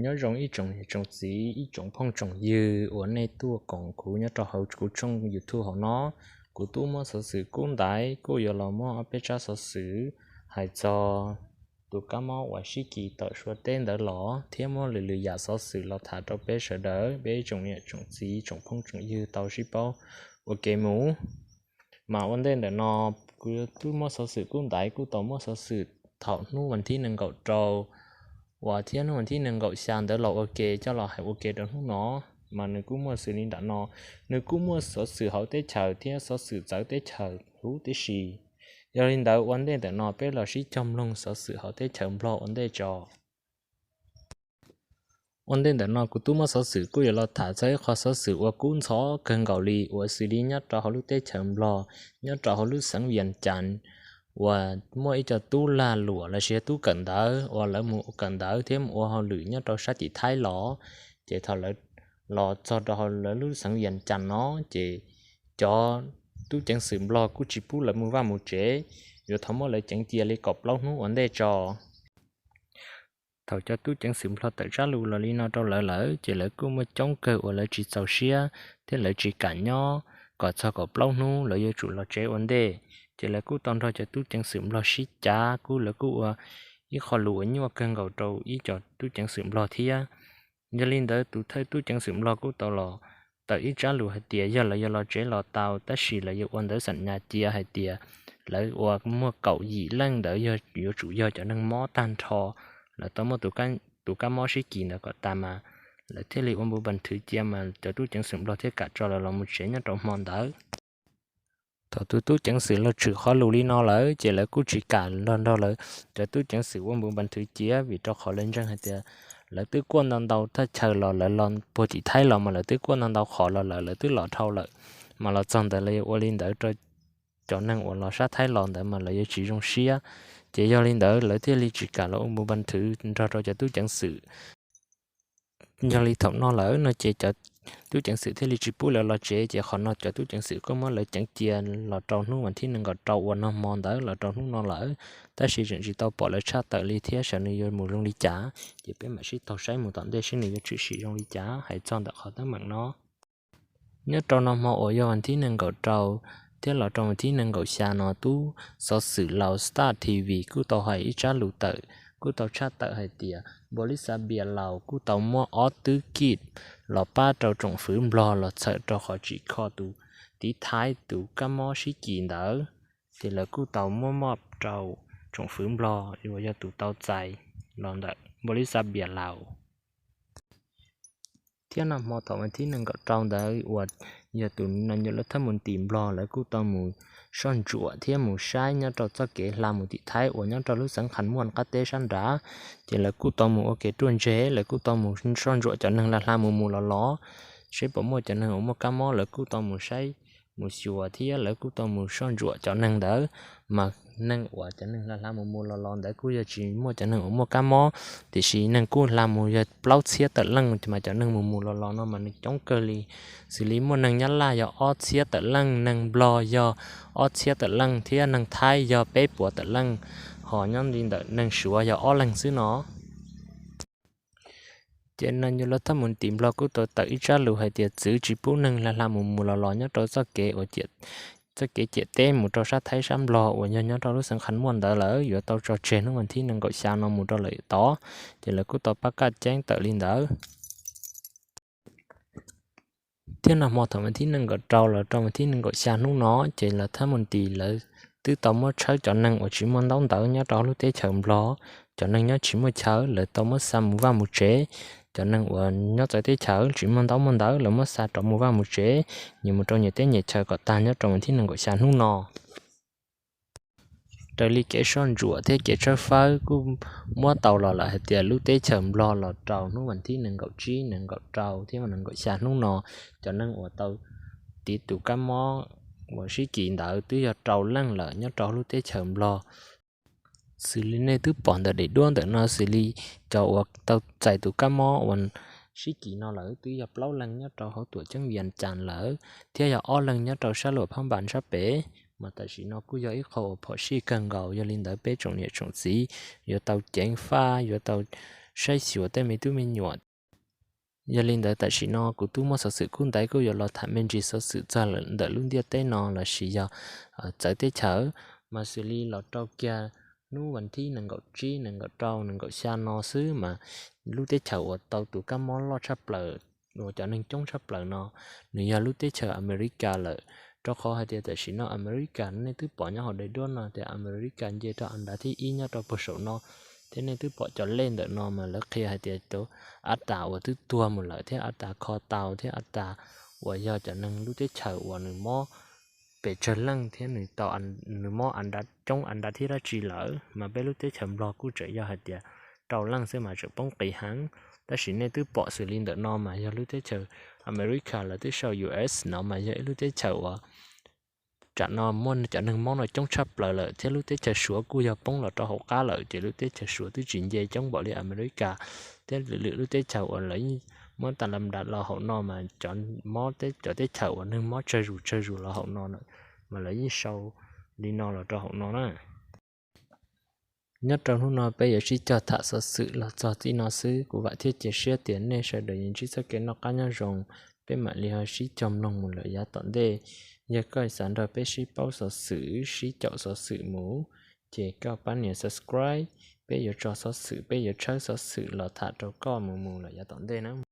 Nyob zoo ib tsoom niam tsoom txiv, ib tsoom phooj tsoom ywg uas nej tuaj koom kuv nyob rau hauv kuv tshooj YouTube hauv no. Kuv tub muab xov xwm kub ntaiv kuj yuav los muab ob peb tsab xov xwm hais txog tus kab mob uas sib kis tawm Suav teb ntawd los thiab muab lwm lwm yam xov xwm los tham rau peb sawv daws, peb tsoom niam tsoom txiv, tsoom phooj tsoom ywg tau sib paub ua ke mus. Mas ua ntej ntawm no, kuv tub muab xov xwm kub ntaiv kuj tau muab xov xwm thaum hnub vas thib nees nkaum rau uas thiab hnub vas thib nees nkaum xya ntawd los ua ke coj los hais ua ke rau hnub no. Mas nws kuj muaj xws li nram no, nws kuj muaj xov xwm hauv teb chaws thiab xov xwm txawv teb chaws huv tib si. Yog li ntawd ua ntej ntawm no peb los sib cog mloog xov xwm hauv teb chaws Nplog ua ntej tso. Ua ntej ntawm no kuv tub muab xov xwm kuj yuav los tham txog ib qho xov xwm uas kub ntxhov kawg nkaus li uas xws li nyob rau hauv lub teb chaws Nplog, nyob rau hauv lub xeev Vias Cas, uas muaj ib co tub lag luam los sis tub kawm ntawv uas lawv mus kawm ntawv thiab mus ua hauj lwm nyob rau sab tim Thaib los. Ces thaum lawv los txog rau hauv lawv lub xeev Vias Cas no, ces cov tub ceev xwm Nplog kuj tsis pub lawv mus vaj mus tsev, yuav thov muab lawv ceev cia li kaum plaub hnub ua ntej tso. Thaum cov tub ceev xwm Nplog tawm tsab lus los li no rau lawv lawm, ces lawv kuj muaj coob kawg uas lawv tsis txaus siab thiab lawv tsis kam nyob kom txog kaum plaub hnub, lawv yuav tsum los tsev ua ntej. Ces lawv kuj tau nrog cov tub ceev xwm Nplog sib cav, kuj lawv kuj ua ib qho lus uas nyuaj kawg nkaus rau ib co tub ceev xwm Nplog thiab. Yog li ntawd tus thawj tub ceev xwm Nplog kuj tau los tawm ib tsab lus hais tias yog lawv yuav los tsev los tau, tab sis lawv yuav ua ntawv xam nyas cia hais tias lawv ua muaj kaum yim leej ntawd yuav tsum yog cov neeg mob tag nrho, lawv tau muaj tus kab mob sib kis ntawd kom tas mas lawv thiaj li ua npu npas thwv cia mas cov tub ceev xwm Nplog thiaj kam tso lawv los mus tsev nyob rau hmo ntawd. Thaum tus tub ceev xwm los tshwm qhov lus li no lawm, ces lawv kuj tsis kam nrog nrog lawv cov tub ceev xwm ua npu npas thwv cia, vim rau qhov lawv ntseeg hais tias lawv twb kuaj ntau ntau thaj chaw los, lawv los puag tim Thaib los mas lawv twb kuaj ntau ntau qhov los lawm, lawv twb los dhau lawm. Mas los txog ntawd lawv yuav ua li ntawd rau cov neeg uas los sab Thaib los ntawd mas lawv yuav tsis zoo siab. Ces yog li ntawd lawv thiaj li tsis kam los ua npu npas thwv nrog rau cov tub ceev xwm. Yog li thaum no lawm no ces cov tub ceev xwm thiaj li tsis pub lawv los tsev, ces qhov no cov tub ceev xwm kuj muab lawv ceev cia los rau hnub vas thib nees nkaum rau uas nag hmo ntawd los rau hnub no lawm. Tab sis tseem tsis tau pom lawv tshaj tawm li thiab, xyov nws yuav mus zoo li cas, ces peb mam sib taug saib mus tom ntej seb nws yuav tshwm sim zoo li cas hais txog ntawm qhov teeb meem no. Nyob rau nag hmo uas yog vas thib nees nkaum rau thiab los rau vas thib nees nkaum xya no, tub xov xwm Laus Star T V kuj tau hais ib tsab lus tawm, kuj tau tshaj tawm hais tias npau li xav bias Laus kuj tau muab ob tub kij los pab rau tsoom fwv Nplog los txhawm rau qhov tsim kho tus tiv thaiv tus kab mob sib kis ntawd, ces lawv kuj tau muab moj rau tsoom fwv Nplog uas yog tus tau txais los ntawm npau li xav bias Laus. Thiab nag hmo thaum vas thib nees nkaum rau ntawd uas yog tus nas nyos lawv thab mus tim Nplog lawv kuj tau mus soj ntsuam thiab mus saib nyob rau txoj kev hla mus tim Thaib uas nyob rau lub xeev Khas Muaj qab teb sab nrad, ces lawv kuj tau mus ua kev ruaj ntseg, lawv kuj tau mus soj ntsuam cov neeg hla hla mus mus los los, seb puas muaj cov neeg uas muaj kab mob, lawv kuj tau mus saib mus xyuas thiab lawv kuj tau mus soj ntsuam cov neeg ntawd. Mas neeg uas cov neeg hla hla mus mus los los ntawd kuj yog tsis muaj cov neeg uas muaj kab mob, tiam sis neeg kuj hla mus yog plaub txhiab tawm leej, mas cov neeg mus mus los los no mas nws coob kawg li. Xws li muaj neeg Nyab Laj yog ob txhiab tawm leej, neeg Nplog yog ob txhiab tawm leej thiab neeg Thaib yog peb puas tawm leej, ho nyob li ntawm neeg Suav yog ob leeg xwb no. Ces nas nyos lawv thab mus tim Nplog kuj tau tawm ib tsab lus hais tias txwv tsis pub neeg hla hla mus mus los los nyob rau txoj kev uas txoj kev ciam teb mus rau sab Thaib sab Nplog uas yog nyob rau lub xeev Khas Muaj ntawd lawm, yuav tau tso tseg hnub vas thib nees nkaum xya no mus rau lawm tod. Ces lawv kuj tau pab kaj ceeb tawm li ntawd. Thiab nag hmo thaum vas thib nees nkaum rau los rau vas thib nees nkaum xya hnub no, ces lawv thab mus tim lawv twb tau muab tshawb cov neeg uas tsis muaj ntaub ntawv nyob rau lub teb chaws Nplog, cov neeg nyob tsis muaj chaw lawv tau muab xa mus vaj mus tsev. Cov neeg uas nyob txawv teb chaws tsis muaj ntaub muaj ntawv lawv muab xa rov mus vaj mus tsev, nyias mus rau nyias teb nyias chaw kom tag nyob rau vas thib nees nkaum xya hnub no. Raws li kev soj ntsuam thiab kev tshawb fawb kuj muab tau los lawm hais tias lub teb chaws Nplog los rau hnub vas thib nees nkaum tsib, nees nkaum rau thiab nees nkaum xya hnub no, cov neeg uas tau tiv tus kab mob uas sib kis ntawd twb yog rau leej lawm nyob rau lub teb chaws Nplog. Xws li nej twb pom ntawm daim duab ntawm no, xws li cov uas tau txais tus kab mob uas sib kis no lawm twb yog plaub leeg nyob rau hauv tuam ceeb Vias Cas lawm, thiab yog ob leeg nyob rau sab Luam Phab Npas sab pem. Mas tam sim no kuj yog ib qho uas phom sij kawg nkaus, yog li ntawd peb tsoom niam tsoom txiv yuav tau ceev faj, yuav tau saib xyuas tej me tub me nyuam. Yog li ntawd tam sim no kuv twb muaj xov xwm kub ntaiv kuj yuav los tham me ntsis xov xwm txog ntawm lub ntiaj teb no lossis yog txawv teb chaws, mas xws li los rau kiag hnub vas thib nees nkaum tsib, nees nkaum rau, nees nkaum xya no xwb mas lub teb chaws uas tau tus kab mob loj tshaj plaws uas cov neeg coob tshaj plaws no, nws yog lub teb chaws Amelikas lawm. Rau qhov hais tias tam sim no Amelikas nej twb pom nyob hauv daim duab no tias Amelikas nce rau an dav thib ib nyob rau puag saum no, thiab nej twb pom cov lej ntawm no mas lawv qhia hais tias cov av tas uas twb tuag mus lawm thiab av tas kho tau thiab av tas uas yog cov neeg lub teb chaws uas nws mob pes tsawg leej thiab nws tau, nws mob coob an dav thib dab tsi lawm, mas peb lub teb chaws Nplog kuj tseem yog hais tias rau leej xwb mas tseem poob qis heev. Tab sis nej twb pom xws li ntawm no mas yog lub teb chaws Amelikas lawv twb sau U S no mas yog ib lub teb chaws uas tsam no muaj cov neeg mob no coob tshaj plaws lawm thiab lub teb chaws Suav kuj yog poob los rau hauv qab lawm ces lub teb chaws Suav twb tsis nce coob npaum li Amelikas, thiab lwm lwm lub teb chaws uas lawv yeej muab tas lam dam los hauv no mas cov mob, cov teb chaws uas neeg mob tsawg zus tsawg zus los hauv no mas lawv yeej sau li no los rau hauv no na. Nyob rau hnub no peb yuav sib cog tham xov xwm los txog txij no xwb, kuv vam thiab cia siab tias nej sawv daws yuav ntsib txoj kev noj qab nyob zoo, peb mam li ho sib cog mloog mus lawm yav tom ntej. Yog koj xav nrog peb sib paub xov xwm, sib caum xov xwm mus, ces koj pab nias subscribe, peb yuav tso xov xwm, peb yuav tshawb xov xwm los tham rau koj mus mus lawm yav tom ntej na.